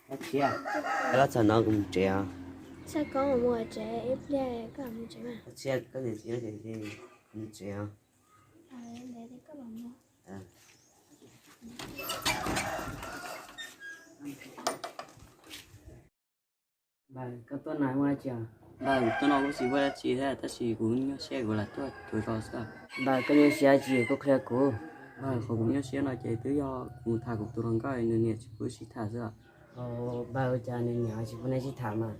Paj Tshiab, koj txog no kuv mus tsev os. Txhob kov, mus tsev ib pliag koj mus tsev mas. Paj Tshiab, koj niam txiv no ces kuv mus tsev os. Npawg, koj tuaj no muaj dab tsi os? Npawg, tuaj no kuj tsis muaj dab tsi thiab, tab sis kuv nyuaj siab kuv lam tuaj cuag zos xwb. Npawg, koj nyuaj siab dab tsi koj qhia kuv. Npawg, qhov kuv nyuaj siab no ces twb yog kuv mus tham kuv tus hluas nkauj nws niam tsis pub sib tham xwb. Npawg, ua cas nws niam tsis pub neb sib tham mas?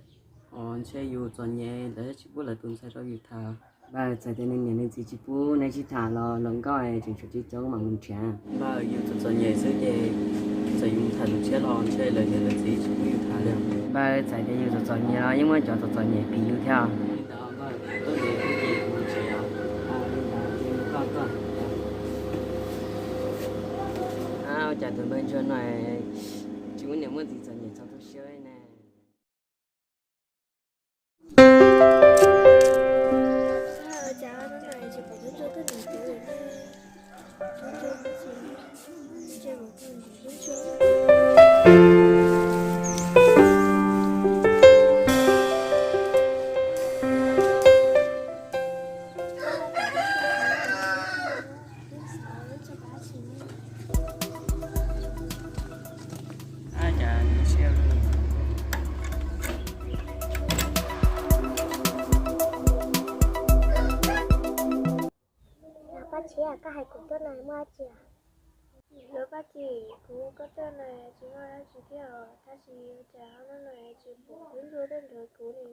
Ntshe yus txom nyem lawv thiaj tsis pub lawv tus ntxhais rau yus tham. Npawg, txawm tias nws niam nws txiv tsis pub neb sib tham los hluas nkauj tseem tshuav coob coob mam mus nrhiav. Npawg, yus txom txom nyem xwb ces txawm yus mus tham tus tshiab los ntshe lawv niam lawv txiv tsis pub yus tham li. Npawg, txawm tias yus txom txom nyem los yeej muaj cov txom txom nyem piv yus thiab. Ua cas tus npawg ntsuag no tsis muaj niam muaj txiv txom nyem txog tu siab ne? Paj Tshiab, koj hais kuv tuaj no muaj dab tsi? Hluas Paj Tshiab, kuv hu koj tuaj no tsis muaj dab tsi thiab os, tab sis ua cas hnub no tsis pom tub ntsuag tuaj nrhiav kuv li?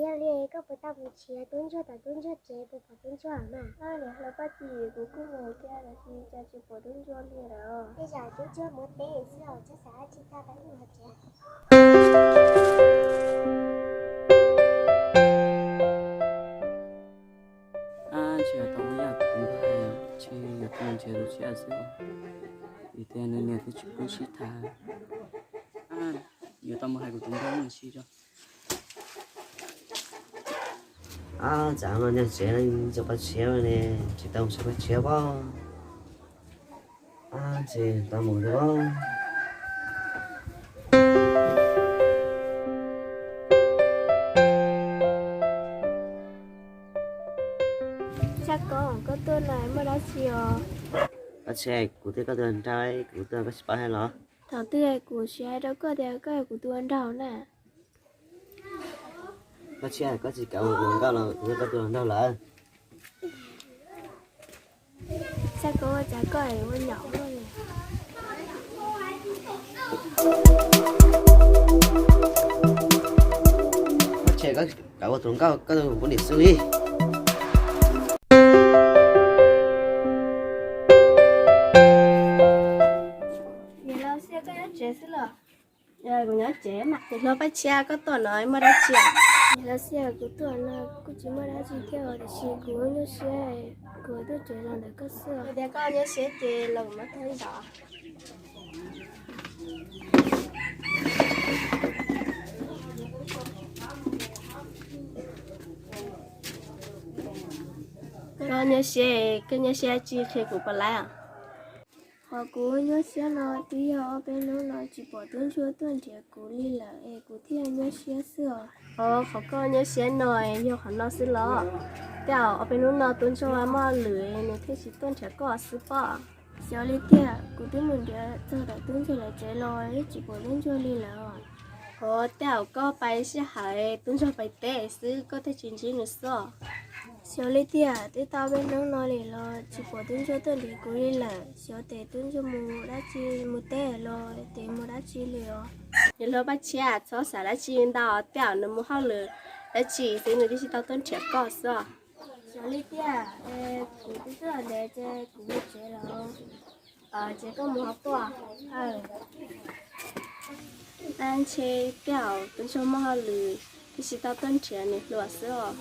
Yog li koj puas tau mus nrhiav tub ntsuag tom tub ntsuag tsev puas pom tub ntsuag mas? Niam hluas Paj Tshiab, kuv kuj mus thiab tab sis cas tsis pom tub ntsuag li lawm. Tej zaum tub ntsuag mus teb xwb os, tsis xav dab tsi, tau tau mus tsev. Ntshe yog tau ua yam kuv tus npawg, ntshe yog tau nrhiav tus tshiab xwb, vim tias nws niam twb tsis pub sib tham. Yuav tau mus hais kuv tus npawg mus si tso. Ab, tsam no nyob tsev no tso Paj Tshiab ne, tsis tau mus saib Paj Tshiab pob. Ab, ntshe tau mus thiab pob. Xyab Koob, koj tuaj no muaj dab tsi os? Paj Tshiab, kuv thiab koj tus hluas nraug, kuv tuaj koj tsis paub thiab los? Thaum twg kuv tsis hais rau koj tias koj yog kuv tus hluas nraug na? Paj Tshiab, koj tsis kam ua tus hluas nkauj los kuv yog koj tus hluas nraug lawm. Xyab Koob, cas koj ua nyaum luaj li? Paj Tshiab, koj kam ua tus hluas nkauj koj tus poj niam xwb li. Niam laus Xyab, koj nyob tsev xwb los? Kuv nyob tsev mas. Niam hlob Paj Tshiab, koj tuaj no muaj dab tsi? Niam laus Xyab, kuv tuaj no kuj tsis muaj dab tsi thiab os, tiam sis kuv nyuaj siab, kuv tuaj tsev los ntawm koj xwb. Yog tias koj nyuaj siab ces los kuv muab thawb zos. Koj nyuaj siab, koj nyuaj siab tsis qhia kuv puas laib os? Qhov kuv nyuaj siab no twb yog ob peb hnub no tsis pom tub ntsuag tuaj nrhiav kuv li lawm es kuv thiaj nyuaj siab xwb os. Qhov koj nyuaj siab no yog qhov no xwb los? Tej zaum ob peb hnub no tub ntsuag muaj hauj lwm nws thiaj tsis tuaj nrhiav koj xwb pob. Xyov li tiag, kuv twb mus nrhiav txog tom tub ntsuag lawv tsev los yeej tsis pom tub ntsuag li lawm. Qhov tej zaum koj pais sij hawm tub ntsuag pais teb xwb koj thiaj tsis ntsib nws xwb. Xyov li tiag, twb tau peb hnub no li los tsis pom tub ntsuag tuaj nrhiav kuv li lawm. Xyov tes tub ntsuag mus dab tsi, mus teb los tes mus dab tsi li os. Niam hluas Paj Tshiab, txhob xav dab tsi ntau, tej zaum nws mus hauj lwm dab tsi xwb nws twb tsis tau tuaj nrhiav koj xwb. Xyov li tiag, kuv twb tuaj ntev ces kuv mus tsev lawm. Ces koj mus ho tuaj. Ntshe tej zaum tub ntsuag muaj hauj lwm twb tsis tau tuaj nrhiav niam hluas xwb os.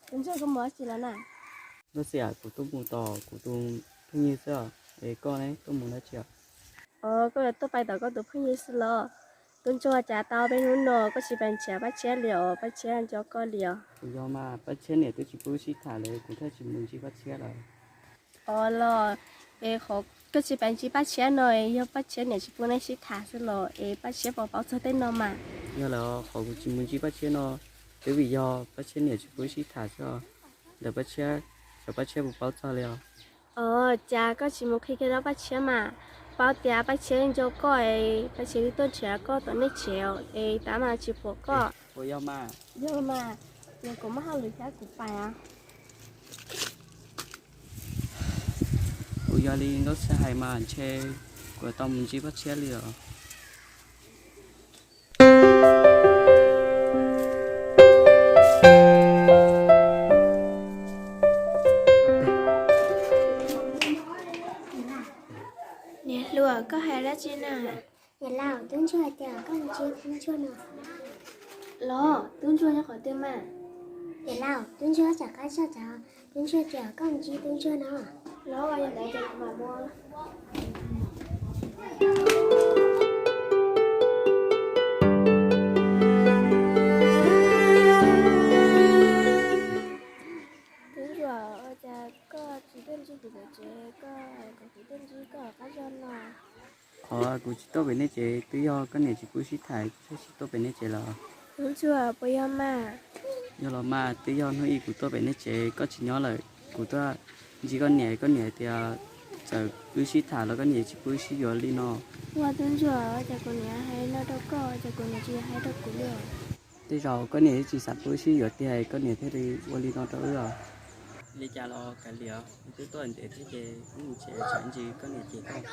Tus ntsuag, koj mus dab tsi los na? Lub sij hawm kuv tuaj mus tos kuv tus phooj ywg xwb os, es koj ne tuaj mus dab tsi os? Os, koj yuav tuaj pais tom koj tus phooj ywg xwb los? Tub Ntsuag, cas tau peb hnub no koj tsis pais nrhiav Paj Tshiab li os, Paj Tshiab nco koj li os? Kuv yog mas, Paj Tshiab niam twb tsis pub wb sib tham lawm, kuv thiaj tsis mus ntsib Paj Tshiab lawm. Os los, es qhov koj tsis pais ntsib Paj Tshiab no yog Paj Tshiab niam tsis pub nej sib tham xwb los? Es Paj Tshiab puas paub txog tej no mas? Yog lawm, qhov kuv tsis mus ntsib Paj Tshiab no twb vim yog Paj Tshiab niam tsis pub wb sib tham xwb os. Ntawm Paj Tshiab, xyov Paj Tshiab puas paub txog li os? Os, cas koj tsis mus qhia kiag rau Paj Tshiab mas? Paub tias Paj Tshiab nco koj es Paj Tshiab twb tuaj nrhiav koj tom nej tsev es tab mas tsis pom koj. Puas yog mas? Yog mas, ces kuv muab hauj lwm thiab kuv pais. Kuv yog li Nkauj Xab hais mas ntshe kuv tau mus ntsib Paj Tshiab li os. Niam hluas, koj hais dab tsi na? Niam laus, Tub Ntsuag tias koj mus ntsib Tub Ntsuag no. Los, Tub Ntsuag nyob qhov twg mas? Niam laus, Tub Ntsuag tsam qab zog, Tub Ntsuag tias koj mus ntsib Tub Ntsuag no. Los, yog ntawd ces kuv mam mus. Tub Ntsuag, ua cas koj tsis tuaj ntsib kuv tom tsev, koj kom kuv tuaj ntsib koj qab zog no? Qhov kuv tsis tuaj pem nej tsev twb yog koj niam tsis pub wb sib tham thiaj tsis tuaj pem nej tsev los? Tub Ntsuag, puas yog mas? Yog los mas, twb yog hnub ib kuv tuaj pem nej tsev koj tsis nyob lawm, kuv tuaj ntsib koj niam, koj niam tias txawm wb sib tham los koj niam tsis pub wb sib yuav li no. Ua, Tub Ntsuag, cas kuv niam hais no rau koj, cas kuv niam tsis hais rau kuv li? Tej zaum koj niam tsis xav pub wb sib yuav tiag koj niam thiaj li ua li no rau wb os. Li cas los kav liam, wb twb tuaj ntev thiab ces wb mus tsev, tsam ntsis koj niam cem koj.